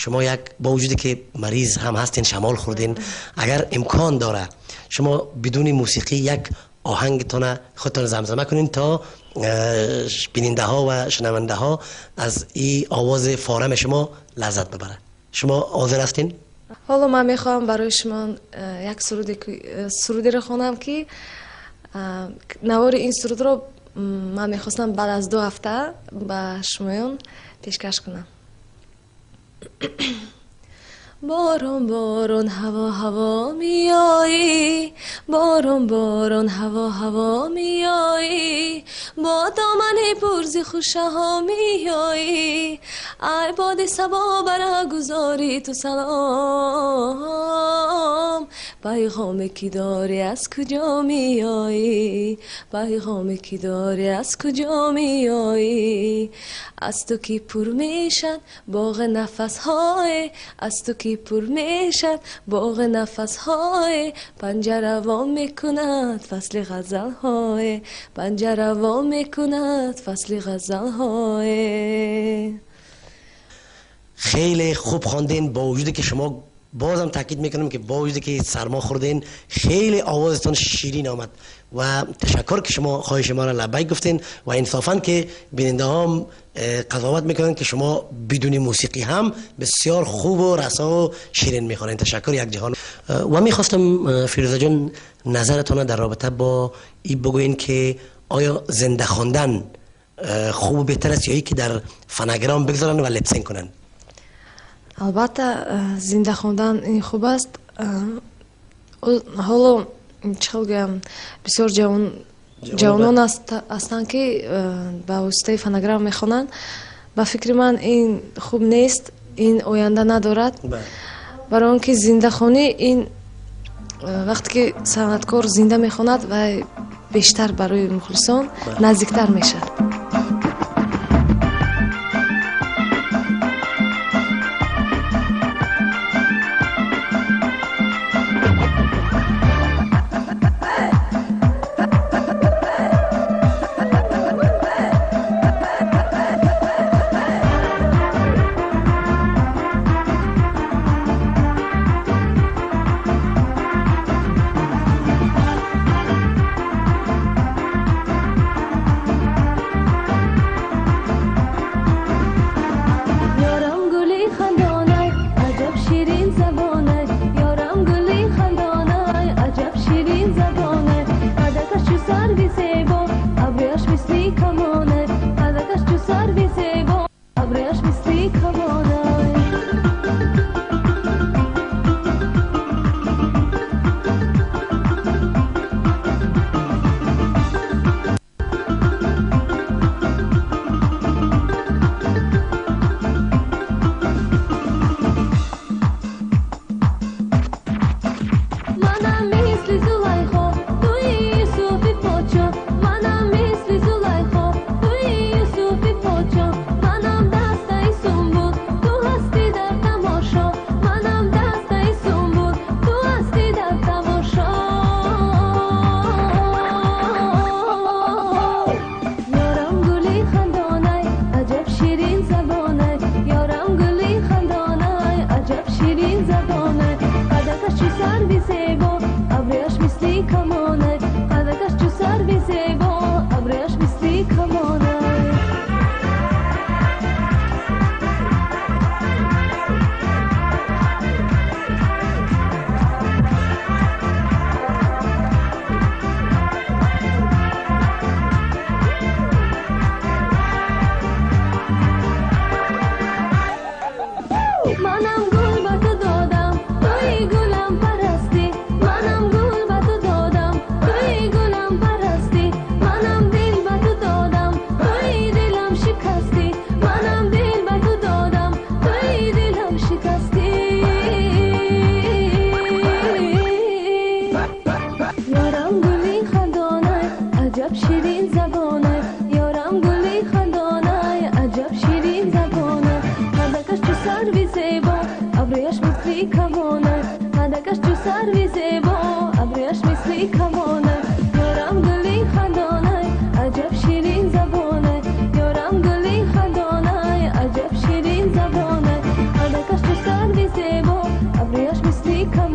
شما یک با وجودی که مریض هم هستین، شمال خوردین، اگر امکان داره شما بدون موسیقی یک آهنگتون خودتون زمزمه کنین تا بیننده ها و شنونده ها از این آواز فارم شما لذت ببره. شما حاضر هستین؟ حالا من میخوام برای شما یک سرودی رو خوانم که نوار این سرود رو من میخواستم بعد از 2 هفته به شمایان پیشکش کنم. بارون بارون هوا هوا میایی، بارون بارون هوا هوا میایی، با دامن پرز خوشه ها میایی، ای باد صبا برگزاری تو سلام، پیغام کی داری از کجا میایی، پیغام کی داری از کجا میایی، از تو کی پر میشد باغ نفس های، از تو کی پر میشد باغ نفس های، پنجره وا میکند فصل غزل های، پنجره وا میکند فصل غزل های. خیلی خوب خواندین، با وجودی که شما بازم تاکید میکنم که با وجودی که سرما خوردین خیلی آوازتان شیرین آمد و تشکر که شما خواهش ما را لبیک گفتین و انصافا که بیننده هم قضاوت میکنن که شما بدون موسیقی هم بسیار خوب و رسا و شیرین میخوانین. تشکر یک جهان. و میخواستم فیروزه جان نظرتان در رابطه با این بگوین که آیا زنده خواندن خوب و بهتر است یا که در فناگرام بگذارن و lip sync کنن؟ Албатта, зинда хондан ин хуб аст. Ҳоло чӣ хел гӯям, бисёр ҷавонон ҳастанд ки ба воситаи фонограмма мехонанд. Ба фикри ман ин хуб нест, ин оянда надорад. Барои он ки зиндахонӣ ин вақте ки санъаткор зинда мехонад ва бештар барои мухлисон наздиктар мешавад. зебо, абрӯяш мисли камон.